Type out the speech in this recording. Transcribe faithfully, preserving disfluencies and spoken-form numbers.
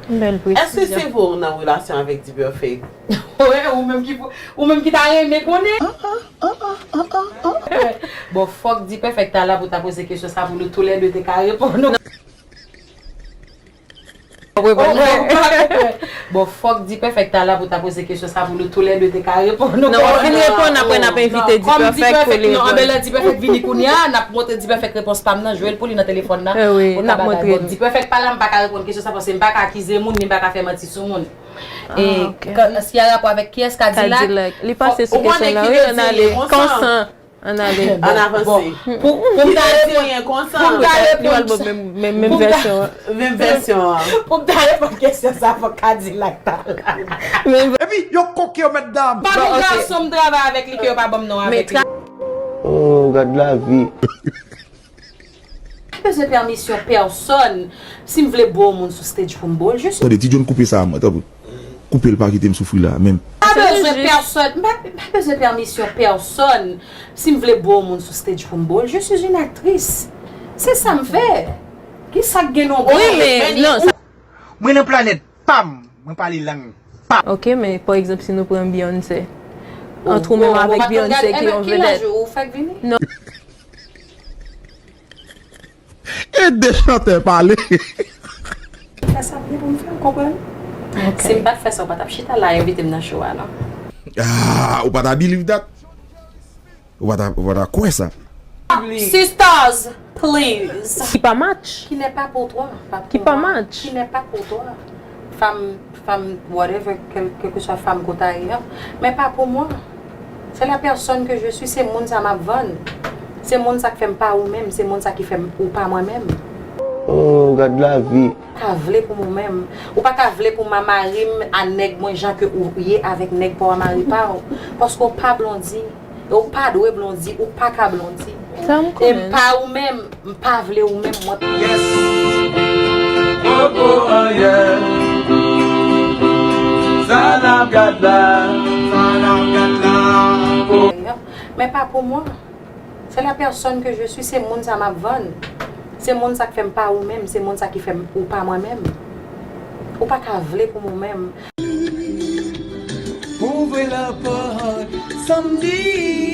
Bèl presizyon. Èske se vre w nan relasyon avèk Diperfect? Wi, ou menm ki pou, ou menm ki ta renmen konnen. Bon, fòk Diperfect ta la pou ta poze kesyon sa pou nou toulède te ka reponn. Bon, fòk Diperfect ta la pou ta poze kesyon sa pou nou toulède te ka reponn. Non, w ap vin reponn apre n ap envite Diperfect pou li reponn. Anben lè Diperfect vini kounye a, n ap montre Diperfect repons pa m nan, jwe l pou li nan telefòn nan. Wi, n ap montre li. Diperfect pa la, m pa ka reponn kesyon sa paske m pa ka akize moun, ni m pa ka fè manti sou moun. E si a rapò avèk kiyès Kadilak? Li pase sou kesyon nan, wi, ann ale. Konsan. Ann ale. Ann avanse. Pou, pou m ta reponn, pou m ta reponn, menm, menm vèsyon an. Menm vèsyon an. Pou m ta reponn kesyon sa, fòk Kadilak ta la. Epi, yo koke yo, mèt dam. Pa gen gason m travay avèk li ke yo pa ban m non avèk li. Oh, gad lavi. Pa bezwen pèmisyon pèsòn. Si m vle bo yon moun sou stage pou m bo l, je suis. Tande, Ti John, koupe sa a, mwen, tanpri. Koupe l, pa kite m soufri la, menm. Pa bezwen pèsòn, m pa, m pa bezwen pèmisyon pèsòn. Si m vle bo yon moun sou stage pou m bo l, je suis une actrice. Se sa m fè. Kisa k gen non? Wi, men, non, sa. Mwen nan planèt pa m, mwen pale lang pa m. Ok, men, pa egzanp, si nou pran Beyoncé, ant ou menm avèk Beyoncé ki yon vedèt. Ou fèk vini? Non. E de chantè pale. Fè sa byen pou m fè w konprann. Ok. Si m pa t fè sa, ou pa t ap chita la envite m nan show a, non. Ah, ou pa ta believe that? Ou pa ta, ou pa ta kwè sa? Sisters, please. Qui pas match. Qui n'est pas pour toi. Pas pour moi. Qui pas match. Qui n'est pas pour toi. Femme, femme, whatever, quel, quel que soit femme qu'on t'a eu, hein. Mais pas pour moi. C'est la personne que je suis, se moun sa m ap vann. Se moun sa k fè m pa ou menm, se moun sa ki fè m ou pa mwen menm. Oh, gad lavi. Pa vle pou mwen menm. Ou pa ka vle pou m a mari m a nèg mwen jan ke ou ye avèk nèg pa w a mari pa w. Paske w pa Blondy. E w pa dwe Blondy, ou pa ka Blondy. Sa m konnen. E m pa ou menm, m pa vle ou menm, mwen. Yes. Poko anyen. Sa n ap gad la. Sa n ap gad la. Men pa pou mwen. C'est la personne que je suis, se moun sa m ap vann. Se moun sa k fè m pa ou menm, se moun sa ki fè m ou pa mwen menm. Ou pa ka vle pou mwen menm. Ouvre la porte, samedi.